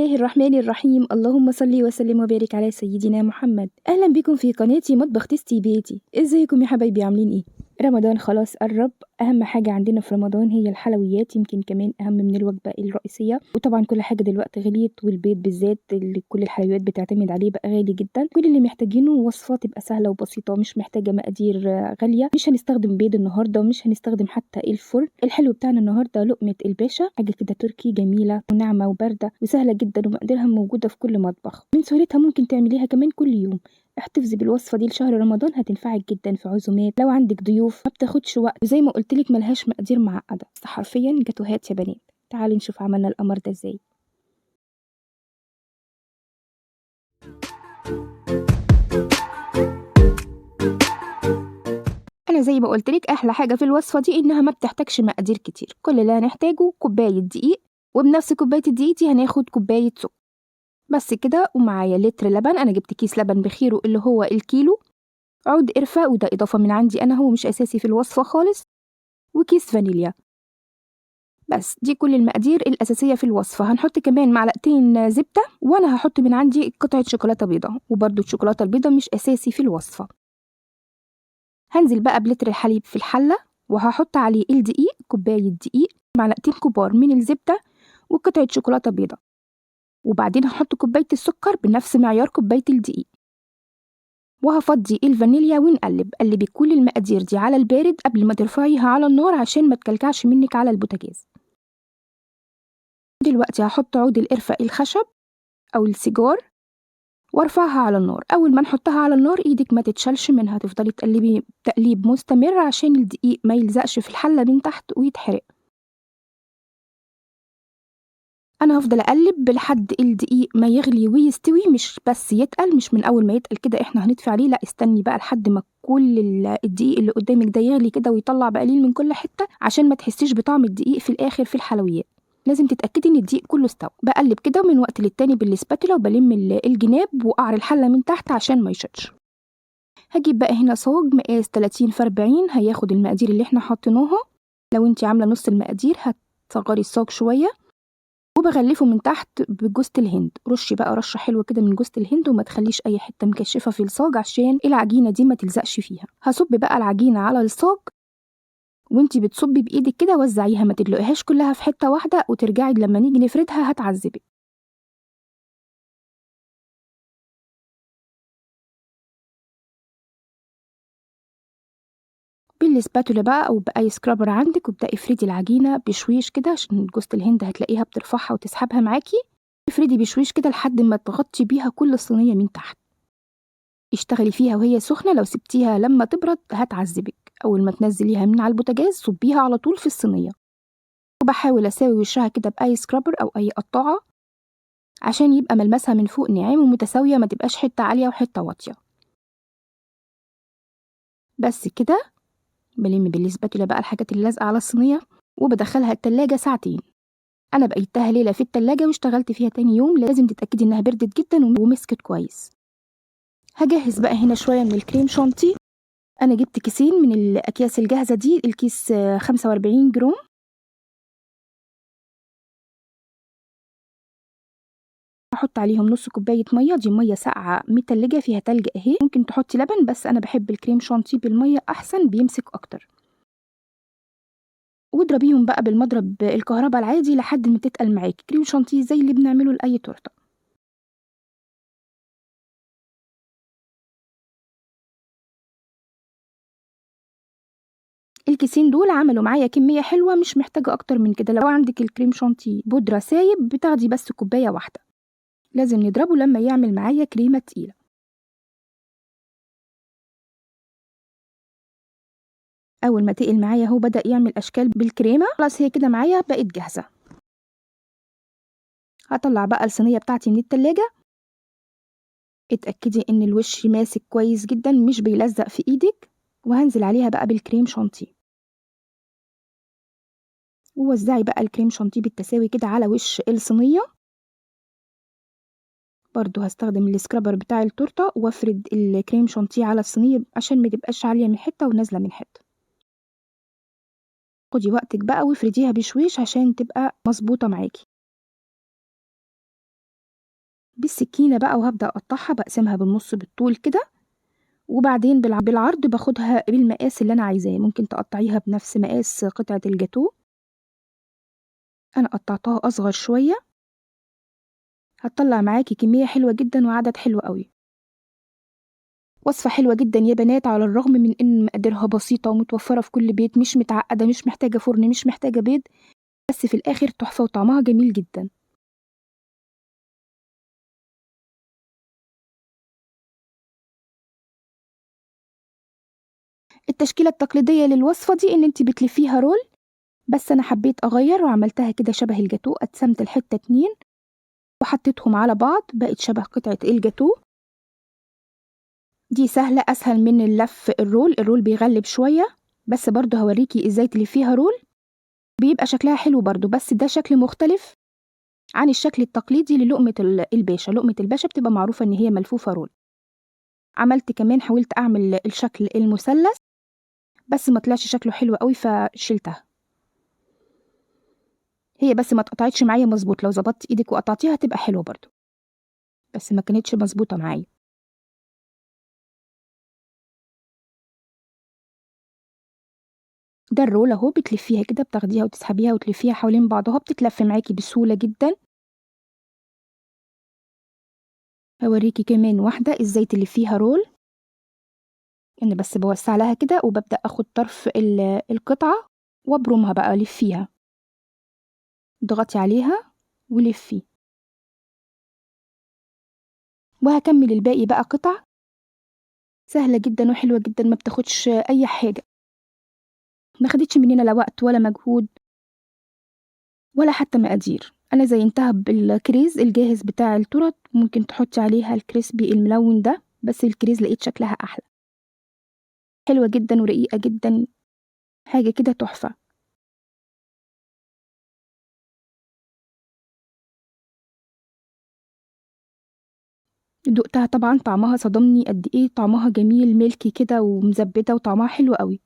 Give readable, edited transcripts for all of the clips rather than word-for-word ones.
الله الرحمن الرحيم. اللهم صل وسلم وبارك على سيدنا محمد. اهلا بكم في قناتي مطبخ تيستي بيتي. ازيكم يا حبايبي، عاملين ايه؟ رمضان خلاص قرب. اهم حاجة عندنا في رمضان هي الحلويات، يمكن كمان اهم من الوجبة الرئيسية. وطبعا كل حاجة دلوقتي غليت، والبيض بالذات اللي كل الحلويات بتعتمد عليه بقى غالي جدا. كل اللي محتاجينه وصفه تبقى سهلة وبسيطة، مش محتاجه مقادير غالية. مش هنستخدم بيض النهارده، ومش هنستخدم حتى الفرن. الحلو بتاعنا النهارده لقمة الباشا، حاجة كده تركي جميلة وناعمه وبارده وسهلة جدا، ومقاديرها موجودة في كل مطبخ. من سهولتها ممكن تعمليها كمان كل يوم. احتفظي بالوصفه دي لشهر رمضان، هتنفعك جدا في عزومات، لو عندك ضيوف، ما بتاخدش وقت، وزي ما قلت لك ملهاش مقادير معقدة، بس حرفيا جاتوهات يا بنات. تعالي نشوف عملنا القمر ده ازاي. انا زي ما قلت لك احلى حاجة في الوصفة دي انها ما بتحتاجش مقادير كتير. كل اللي هنحتاجه كوباية دقيق، وبنفس كوباية الدقيق دي هناخد كوباية سكر بس كده. ومعايا لتر لبن، انا جبت كيس لبن بخيره اللي هو الكيلو، عود قرفه وده اضافه من عندي انا، هو مش اساسي في الوصفة خالص، وكيس فانيليا. بس دي كل المقادير الاساسية في الوصفة. هنحط كمان معلقتين زبدة، وانا هحط من عندي قطعه شوكولاتة بيضاء، وبرده الشوكولاتة البيضاء مش اساسي في الوصفة. هنزل بقى بلتر الحليب في الحلة، وهحط عليه الدقيق، كوباية دقيق، معلقتين كبار من الزبدة، وقطعه شوكولاتة بيضاء. وبعدين هحط كوباية السكر بنفس معيار كوباية الدقيق، وهفضي الفانيليا ونقلب. قلبي كل المقادير دي على البارد قبل ما ترفعيها على النار عشان ما تكلكعش منك على البوتاجاز. دلوقتي هحط عود القرفه الخشب او السيجار وارفعها على النار. اول ما نحطها على النار ايدك ما تتشالش منها، تفضلي تقلبي تقليب مستمر عشان الدقيق ما يلزقش في الحلة من تحت ويتحرق. انا هفضل اقلب لحد الدقيق ما يغلي ويستوي، مش بس يتقل، مش من اول ما يتقل كده احنا هنطفي عليه، لا استني بقى لحد ما كل الدقيق اللي قدامك ده يغلي كده ويطلع بقليل من كل حتة، عشان ما تحسيش بطعم الدقيق في الاخر في الحلويات. لازم تتاكدي ان الدقيق كله استوى. بقلب كده من وقت للتاني بالسباتولا، وبلم الجناب وقعر الحلة من تحت عشان ما يشطش. هجيب بقى هنا صاج مقاس 30 في 40، هياخد المقادير اللي احنا حاطيناها. لو انت عامله نص المقادير هتصغري الصاج شوية. وبغلفه من تحت بجوزة الهند، رشي بقى رشه حلوة كده من جوزة الهند، وما تخليش اي حتة مكشفه في الصاج عشان العجينة دي ما تلزقش فيها. هصب بقى العجينة على الصاج، وانتي بتصبي بايدك كده وزعيها، ما تدلقيهاش كلها في حتة واحدة وترجعي لما نيجي نفردها هتعذبك. بالسباتولا بقى او باي scraper عندك، وابدأي افردي العجينة بشويش كده عشان جوزة الهند هتلاقيها بترفعها وتسحبها معاكي. افردي بشويش كده لحد ما تغطي بيها كل الصينية من تحت. اشتغلي فيها وهي سخنة، لو سبتيها لما تبرد هتعذبك. اول ما تنزليها من على البوتاجاز صبيها على طول في الصينية. وبحاول اساوي وشها كده باي scraper او اي قطاعه عشان يبقى ملمسها من فوق ناعم ومتساويه، ما تبقاش حتة عالية وحتة واطية. بس كده بلم بالسباتولا بقى الحاجات اللي لازقه على الصينية، وبدخلها التلاجة ساعتين. انا بقيتها ليلة في التلاجة واشتغلت فيها تاني يوم. لازم تتاكدي انها بردت جدا ومسكت كويس. هجهز بقى هنا شوية من الكريم شانتيه. انا جبت كيسين من الاكياس الجاهزة دي، الكيس 45 جرام. هحط عليهم نص كوباية مية، دي مية ساقعه متلجه فيها تلج اهي. ممكن تحطي لبن، بس انا بحب الكريم شانتيه بالمية احسن، بيمسك اكتر. واضربيهم بقى بالمضرب الكهرباء العادي لحد ما تتقل معاكي. كريم شانتيه زي اللي بنعمله لاي تورته. الكيسين دول عملوا معايا كمية حلوة، مش محتاجه اكتر من كده. لو عندك الكريم شانتيه بودره سايب بتاخدي بس كوباية واحدة. لازم نضربه لما يعمل معايا كريمة تقيلة. اول ما تقل معايا اهو بدأ يعمل اشكال بالكريمه، خلاص هي كده معايا بقت جاهزة. هطلع بقى الصينية بتاعتي من التلاجة. اتأكدي ان الوش ماسك كويس جدا، مش بيلزق في ايدك. وهنزل عليها بقى بالكريم شانتيه، ووزعي بقى الكريم شانتيه بالتساوي كده على وش الصينية. برضو هستخدم ال scraper بتاع التورتة وافرد الكريم شانتيه على الصينية عشان ما تبقاش عالية من حتة ونازلة من حتة. خدي وقتك بقى وافرديها بشويش عشان تبقى مظبوطة معاكي. بالسكينة بقى وهبدأ أقطعها، بقسمها بالنص بالطول كده، وبعدين بالعرض باخدها بالمقاس اللي أنا عايزاه. ممكن تقطعيها بنفس مقاس قطعة الجاتو، أنا قطعتها أصغر شوية، هتطلع معاكي كمية حلوة جدا وعدد حلو قوي. وصفة حلوة جدا يا بنات، على الرغم من إن مقاديرها بسيطة ومتوفرة في كل بيت، مش متعقدة، مش محتاجة فرن، مش محتاجة بيض، بس في الآخر تحفة وطعمها جميل جدا. التشكيلة التقليدية للوصفة دي إن انتي بتلفيها roll، بس أنا حبيت أغير وعملتها كده شبه الجاتو، قسمت الحتة 2 وحطيتهم على بعض، بقت شبه قطعة الجاتو. دي سهلة، أسهل من اللف ال roll، ال roll بيغلب شوية، بس برضو هوريكي إزاي تلفيها roll، بيبقى شكلها حلو برضو، بس ده شكل مختلف عن الشكل التقليدي للقمة الباشا. لقمة الباشا بتبقى معروفة إن هي ملفوفة roll. عملت كمان، حاولت أعمل الشكل المثلث بس ما طلعش شكله حلو قوي فشلتها، هي بس ما اتقطعتش معايا مظبوط. لو ظبطت ايدك وقطعتيها هتبقى حلوة برضو، بس ما كانتش مظبوطة معايا. ده الرول اهو، بتلفيها كده، بتاخديها وتسحبيها وتلفيها حوالين بعضها، بتتلف معاكي بسهولة جدا. هوريكي كمان واحدة ازاي تلفيها رول. انا بس بوسع لها كده وببدأ اخد طرف القطعة وابرمها بقى، لفيها، اضغطي عليها ولفي، وهكمل الباقي بقى قطع. سهلة جدا وحلوة جدا، ما بتاخدش اي حاجة، ما خدتش مننا لا وقت ولا مجهود ولا حتى مقادير. انا زينتها بالكريز الجاهز بتاع التورت، ممكن تحطي عليها ال crispy الملون ده، بس الكريز لقيت شكلها احلى. حلوة جدا ورقيقة جدا، حاجة كده تحفة. دقتها طبعا طعمها صدمني قد ايه، طعمها جميل milky كده ومزبدة وطعمها حلو قوي.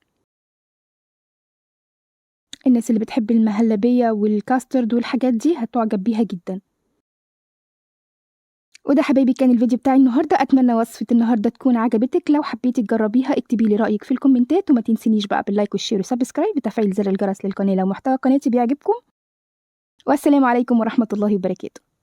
الناس اللي بتحب المهلبية والكاسترد والحاجات دي هتعجب بيها جدا. وده حبايبي كان الفيديو بتاعي النهارده، اتمنى وصفة النهارده تكون عجبتك. لو حبيتي تجربيها اكتبي لي رأيك في الكومنتات، وما تنسينيش بقى بال like وال share و subscribe وتفعيل زر الجرس للقناة لو محتوى قناتي بيعجبكم. والسلام عليكم ورحمة الله وبركاته.